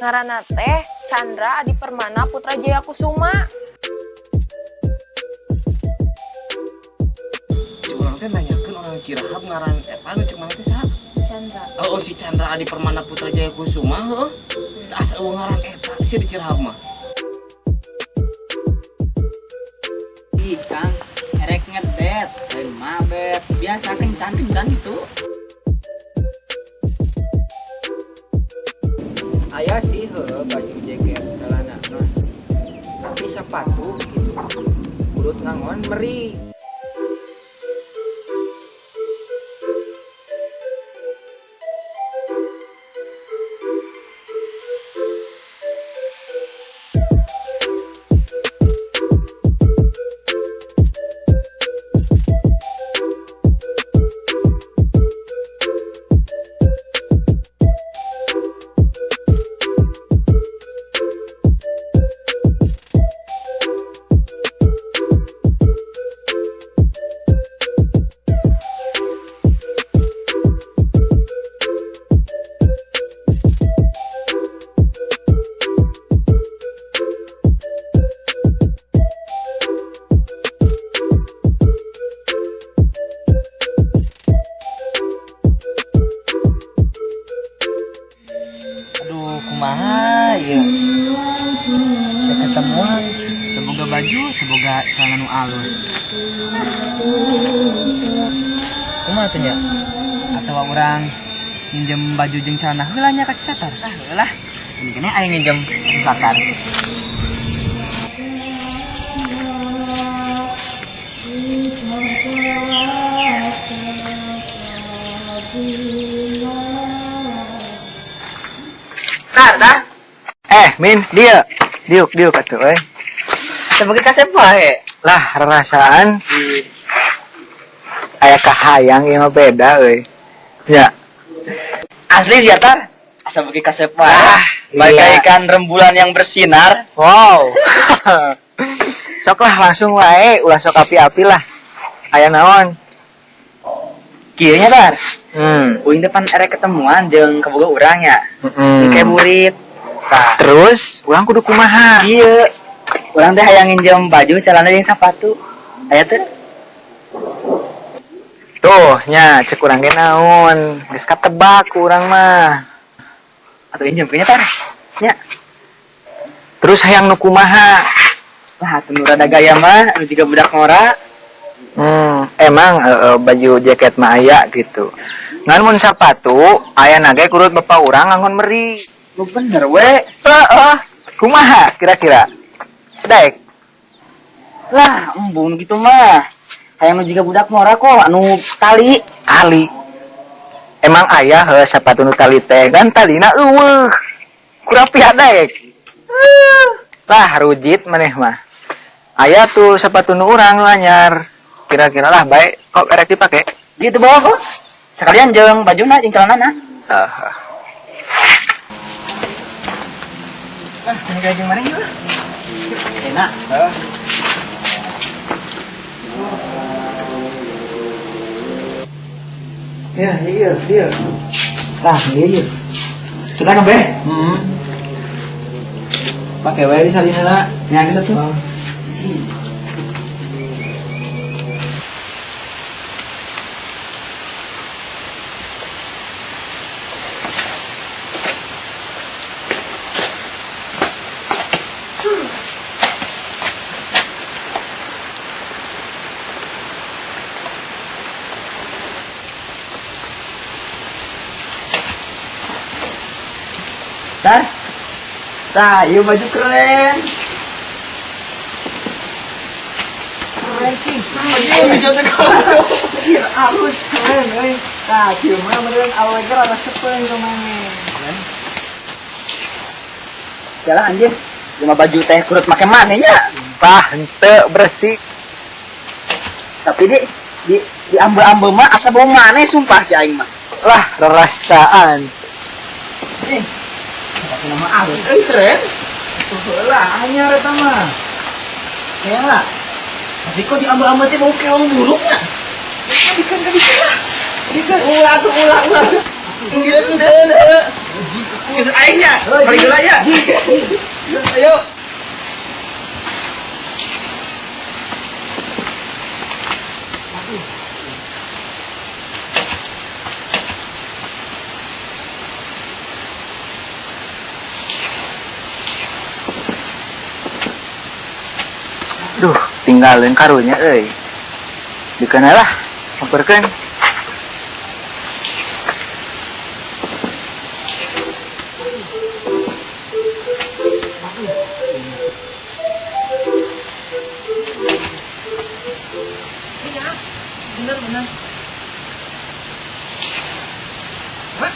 Ngaranna teh Chandra Adi Permana Putra Jaya Kusuma. Cek urang teh nanyakeun orang Cirahap ngaran eta nu cek maneh teh saha? Chandra. Oh, si Chandra Adi Permana Putra Jaya Kusuma heuh. Asa euweuh ngaran eta sih di Cirahap mah. Ih, Kang, erek ngedet, lain mabet. Biasa kencan-kencan gitu. Aya sih heuh baju, jaket, celana mah. Tapi sepatu gitu. Urut ngangon meri. Aduh, kumaha ieu? Teu ketemuan, teu boga baju, teu boga celana nu alus. Kumaha tuh nya? Atau urang minjem baju jeung celana heula nya ka si Satar? Ah, heula. Ini kene aing minjem si Satar. Tar, tar. Eh, Min, dia. Diuk, diuk atuh euy. Sebagai kasep wae. Lah, rarasaan aya kahayang ieu mah beda euy. Ya. Asli sih Tar. Asa bagi kasep wae. Ah, iya. Bagaikan rembulan yang bersinar. Wow. Sok lah langsung wae, ulah sok api-api lah. Aya naon? Kieu nya, Tar. Uing depan erek ketemuan jeung kaboga urang ya. Kayak burit. Tah, Terus, urang kudu kumaha? kieu. Urang teh hayang nginjem baju, celana jeung sepatu. Aya teu? Tuh, nya cek urang ge naon? Geus katebak ku urang mah. Atau injem nya, Tar? Nya. Terus hayang nu kumaha? Lah, atuh nu rada gaya mah, anu jiga budak ngora. Emang baju jaket mah aya gitu. Ngan mun sapatu aya nage kurut bapak urang ngangon meri. Nu bener we. Heeh. Kumaha kira-kira? Daek. Lah, embung gitu mah. Hayang nu jiga budak ngora kok, anu tali. Tali. Emang aya heuh sapatu nu tali teh, kan talina euweuh. Kurang daek. Lah rujit maneh mah. Aya tuh sapatu nu urang nu anyar. Kira-kira lah baik kok erek dipake. Gitu bawa kok. Sekalian jeung bajuna jeung celanana. Heeh. Ah, ini kayak gimana yuk? Enak. Ya, iya, iya. Lah, iya, iya. Kita ngebeh. Pake wae di salina. Ya, ini satu. Tar, Tah, iya baju keren. Keren pisan. Iya, bisa teh kau. Iya, halus keren euy. Tah, kieu mah meureun awewe ge rada sepeung ka maneh. jalan anjir. Cuma baju teh kurut make maneh nya. Tah henteu bersih. Tapi di ambe-ambe mah asa bau maneh sumpah si aing mah. Lah rarasaan. Eh, tapi nama alus Eh, keren. Tuh lah, anyar eta mah. Kayak Tapi kok di ambe-ambe teh bau keong buruknya? Bikin ke bikin lah. Bikin. Ulah tuh ulah ulah. Gitu. Geus aing nya, balik heula ya. Ayo. Duh, tinggalin karunya euy. Dikeun lah, samperkeun. Bener bener. Hah?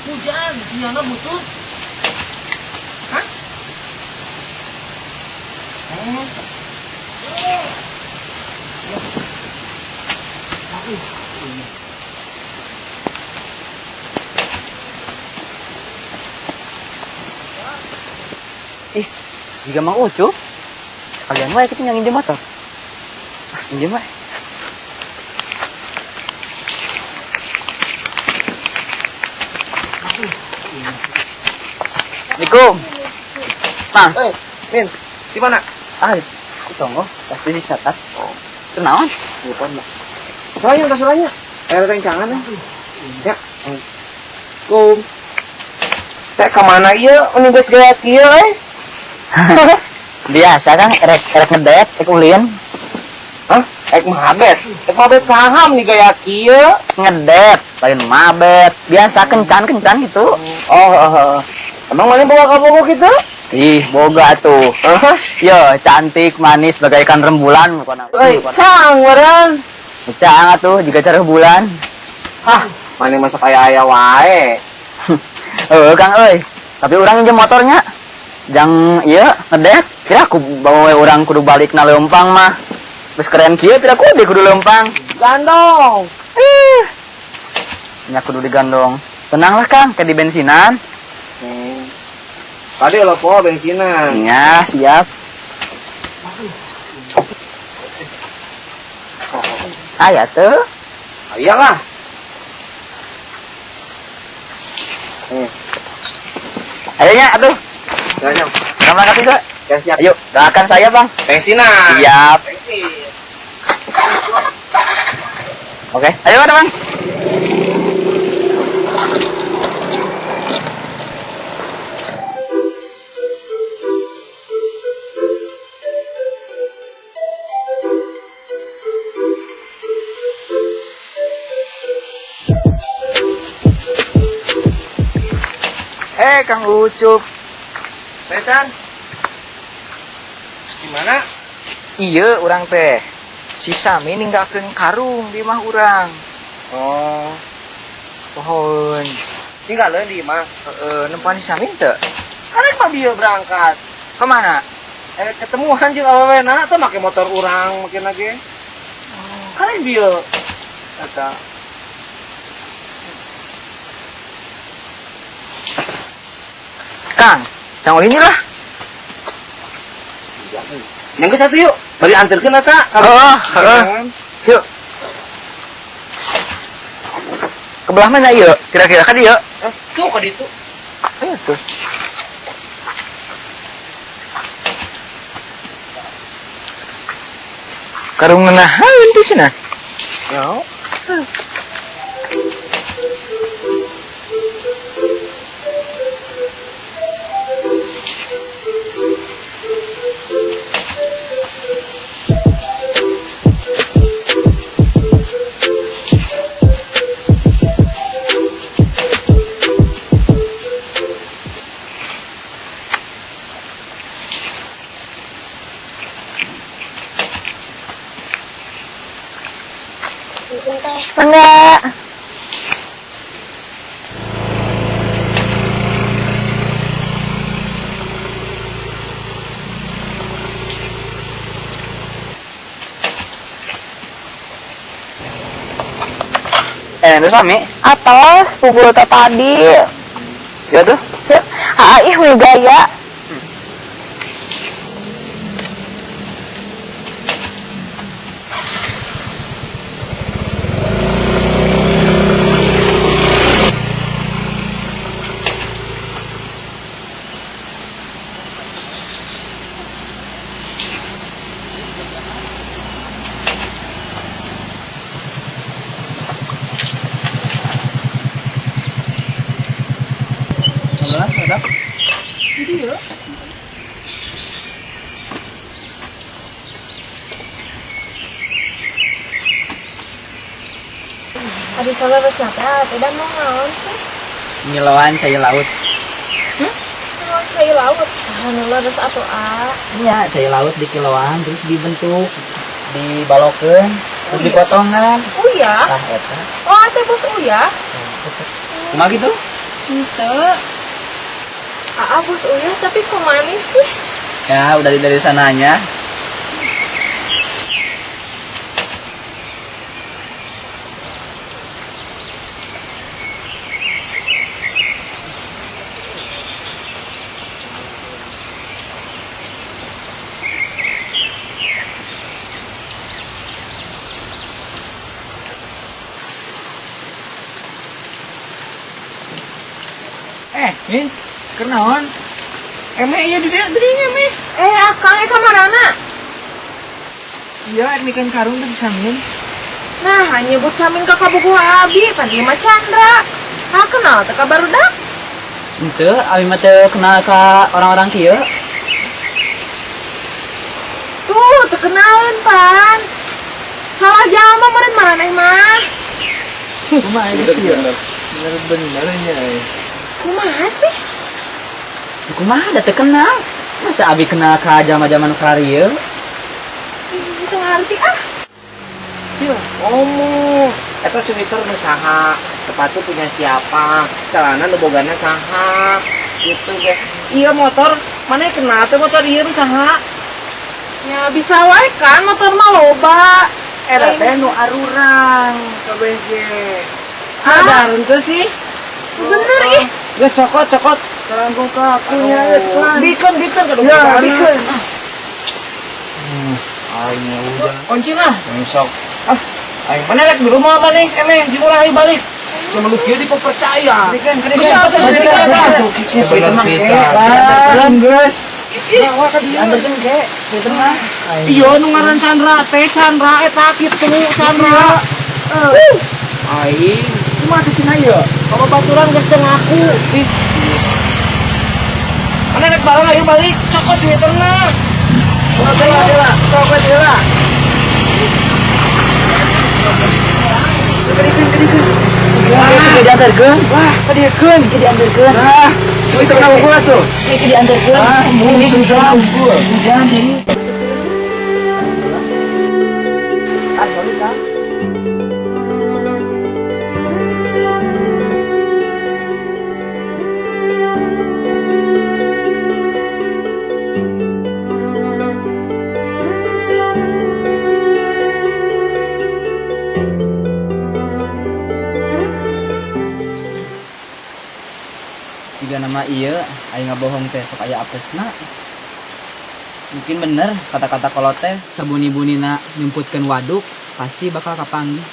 Hujan, sinyalnya butuh. Hah? Oh. Ih, jiga Mang Ucup. Sekalian wae kitu nginjem motor. Ah, minjem wae. Assalamualaikum. Mang. Eh, Min, di mana? Ah, di tonggo, pasti si Satar. Oh. Kenaon? Bukan, Mbak. Suranya, tas suranya. Ayo rencangan ya. Ya. Kum. Teh kemana ieu? Ini geus gaya kieu euy. Biasa kan, rek rek ngedet, rek ulin. Hah? Ek mabet. Ek mabet saham nih gaya kieu. Ngedet, lain mabet. Biasa kencan-kencan gitu. Oh, oh, oh. Emang mana bawa kabogo gitu? Ih, boga tuh. Yo, cantik, manis, bagaikan rembulan bukan apa. Euy, cang urang. Cang atuh, juga cara bulan. Hah, mana masuk aya-aya wae. Heeh, Kang euy. Tapi urang injem motornya. Jang ieu ngedet, kira aku bawa we urang kudu balik na leumpang mah. Geus keren kieu pira kudu kudu leumpang. Gandong. Ih. Nya kudu digandong. Tenanglah Kang, kayak di bensinan. Tadi lo po bensinan. Ya, siap. Aya tuh. Iyalah. Ayo nya atuh. Ya, siap. Terima kasih, Kak. Ya, siap. Ayo, doakan saya, Bang. Bensinan. Siap. Bensin. Oke, ayo mana, Bang? Eh, Kang Ucup. Betan. Gimana? Iya, urang teh. Si Sami ninggalkeun karung di imah urang. Oh, Pohon. tinggalin di imah. Heeh, nempoan si Sami teu? Karek mah bieu berangkat. Kemana? Eh, ketemuan jeung awewe na teh make motor urang mungkin lagi. Karek bieu. Eta. Kang, jangan ini lah. Yang ke satu yuk. Bari anterkeun eta. Oh, heeh. Yuk. Ke belah mana yuk? Kira-kira kan yuk? Eh, tuh ka ditu. Ayo tuh. Karung ngenahan tuh sih nah. Ya. Enggak. Eh, terus mami. Atos pukul tadi. Ya tuh. Ah, ih gaya. Ari saleresna teh atuh da mau naon sih? Ngiloan cai laut. Mau cai laut. Ah, nu leres atuh ah. Iya, cai laut dikiloan terus dibentuk, dibalokeun, terus dipotongan. Uyah. Tah eta. Oh, teh bos uyah. Kumaha gitu? Henteu. Aa bos uyah tapi kok manis sih? Ya, udah dari sananya. Eh, Min, kenaon? Eme iya di dia belinya, Me. Eh, akang ka marana? Iya, mikan karung tuh disamin. Nah, nyebut samin ka kabogoh abi, pan ieu mah Chandra. Ah, kenal teh ka barudak? Henteu, abi mah teu kenal ka orang-orang kieu. Tuh, teu kenalin pan. Salah jalma meureun maraneh mah. Kumaha itu ya? Bener-bener nya. Kumaha sih? Kumaha da teu kenal? Masa abi kenal ka jalma-jalma nu kararieu? Ih, teu ngarti ah. Iya, ngomong. Eta sweater nu saha, sepatu punya siapa, celana nu bogana saha, gitu ge. Iya motor, mana kenal teh motor ieu nu saha? Ya bisa wae kan motor mah loba. Eta teh nu arurang kabeh ge. Sadar henteu sih? Bener ih. Geus cokot cokot. Kalangkung ka aku nya geus pelan. Bikeun bikeun ka Ya, bikeun. Aing udah. Kunci lah. Sok. Ah, aing mana rek di rumah mana emeh dimulai balik. Cuma lu kieu dipercaya. Bikeun, bikeun. Bisa atuh Bener pisan. Geus. Bawa ka dieu. Anterkeun ke, kitu mah. Iya nu ngaran Chandra teh Chandra eta kitu Chandra. Aing Kumaha teh cenah ieu? kalau baturan geus teu ngaku. Ih. Mana rek bareng ayo balik cokot sweaterna. Sok heula, sok heula. Coba dikeun, kedikeun. Wah, diantarkeun. Wah, kadiekeun. Ke diantarkeun. Nah, sweater na unggul atuh. Ke diantarkeun. Ah, Ini hujan. unggul. Hujan ini. Kan sorry kan. Tiga nama iya, aing ngabohong teh sok aya apesna. Mungkin bener kata-kata kolot teh sabuni-bunina nyumputkeun waduk pasti bakal kapanggih.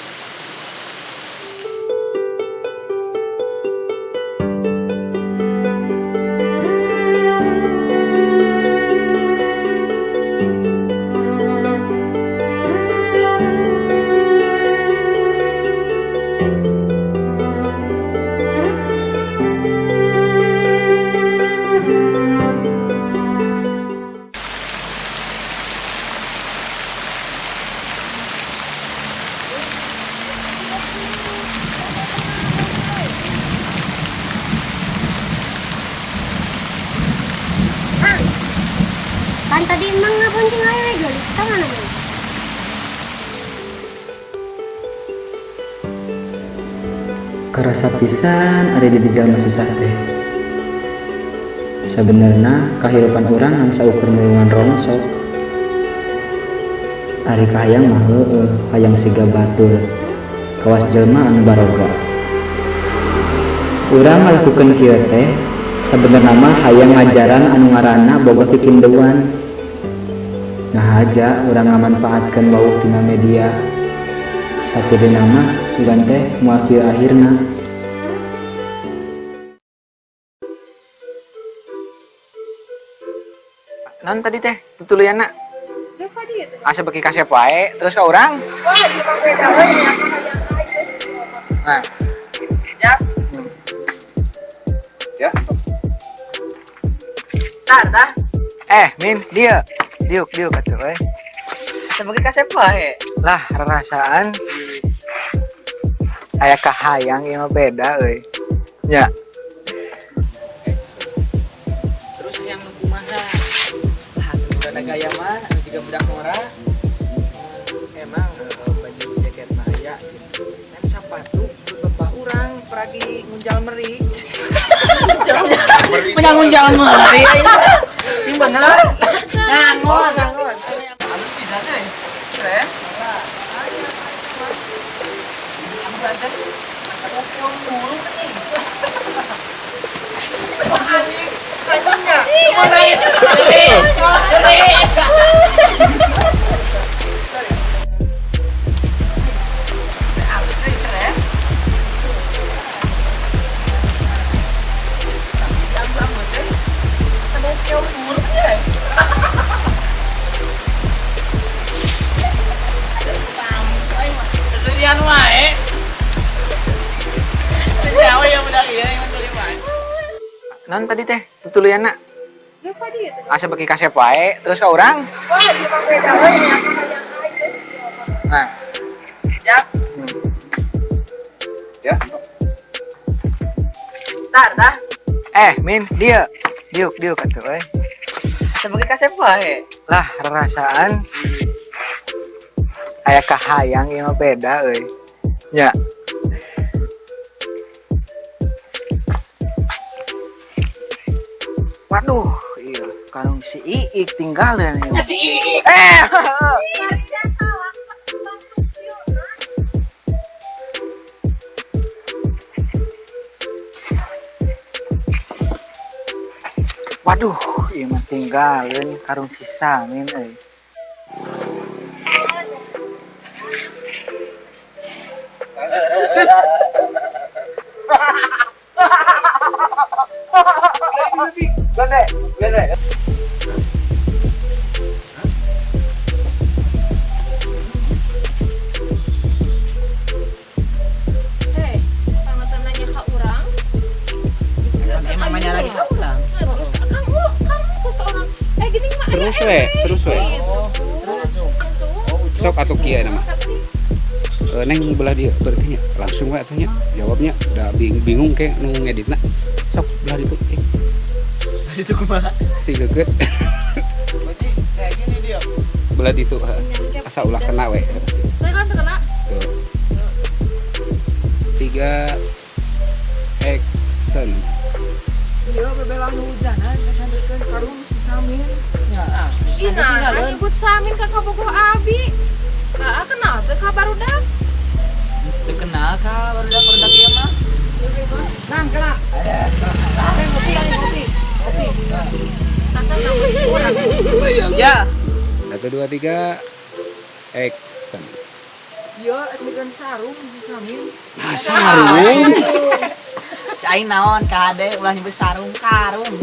Kan tadi emang ngabonceng aja gelis ka mana Mang? Karasa pisan ada di jalma susah teh. Sebenarnya kehidupan urang ngan saukur mulungan rongsok. Ari kahayang mah heueuh, hayang siga batur. Kawas jelma anu baroga. Urang ngalakukeun kieu teh sabenerna mah hayang ngajaran anu ngaranna boga kikindewan. Nah aja urang ngamanfaatkeun wawuh tina media. Sateudeuna mah sugan teh moal kieu akhirna. Non tadi teh tutulianna Ya ka dieu teh. Asa beki kasep wae terus ka urang. Wah, ieu mah beda we nya kahayang aing. Nah, Siap. ya. Tar, tar. Eh, Min, dia. Diuk, diuk atuh we. Asa beki kasep wae. Lah, rarasaan. Aya kahayang ieu mah beda euy. Nya. Terus hayang nu kumaha? Lah atuh rada gaya mah anu jiga budak ngora. Emang baju jaket mah aya gitu. Kan sepatu bapak urang peragi ngunjal meri. Punya ngunjal meri. Sing bener. Ngangon, ngangon. Anu pisan euy. Keren. Banten masa keong dulu kan nih. Anjing, anjingnya. Mana itu? Non tadi teh tutulianna Ya tadi itu. Asa beki kasep wae terus ka urang. Wah, ieu mah beda euy nya kahayang aing. Nah, Siap. Ya. Tar, tah. Min, dieu. Diuk, diuk atuh euy. Sebagai kasep wae. Lah, rarasaan aya kahayang ieu mah beda euy. Nya. Waduh, iya, karung si Iik tinggalin ya. Si Iik. Waduh, ieu mah tinggalin karung si Samin euy. Hei, pangetan nanya ka urang. Emang nanya lagi ka urang. Terus kamu kamu ka urang. Gini mah aya Terus we, terus we. Gitu. Langsung. Sok atuh kieu nama. Neng belah dia berarti nya langsung we atuh nya jawabnya udah bingung ke nu ngeditna. Sok belah ditu. Itu kumaha? Si deket. Kayak gini dia. Belah ditu heeh. Asa ulah kena we. Teu kan kena. Tuh. 3 action. Iya, bebelaan hujanan ngacandrekeun karung si Samin. Nya. Ih, nah, nyebut Samin ka kabogoh abi. Aa kenal teu ka barudak? Teu kenal ka barudak-barudak ieu mah. Nang kela. Kopi, kopi. Kopi. Tasna nama urang. Ya. 1 2 3 action. Iya, etnikan sarung si Samin. Nah, sarung. Si aing naon kade ulah nyebut sarung karung.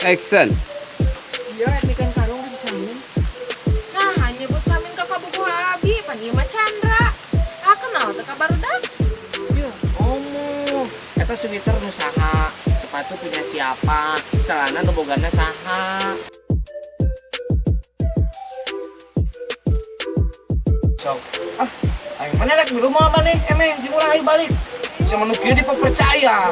Action. Iya, etnikan karung si Samin. Nah, nyebut Samin ka kabogoh abi, pan ieu mah Chandra. Ah, kenal teu ka barudak? Iya, omo. Eta sweater nu saha, sepatu punya siapa, celana nu bogana saha. Sok. Ah, aing mana rek di rumah maneh, emeh jeung urang ayo balik. Sama nu kieu dipercaya.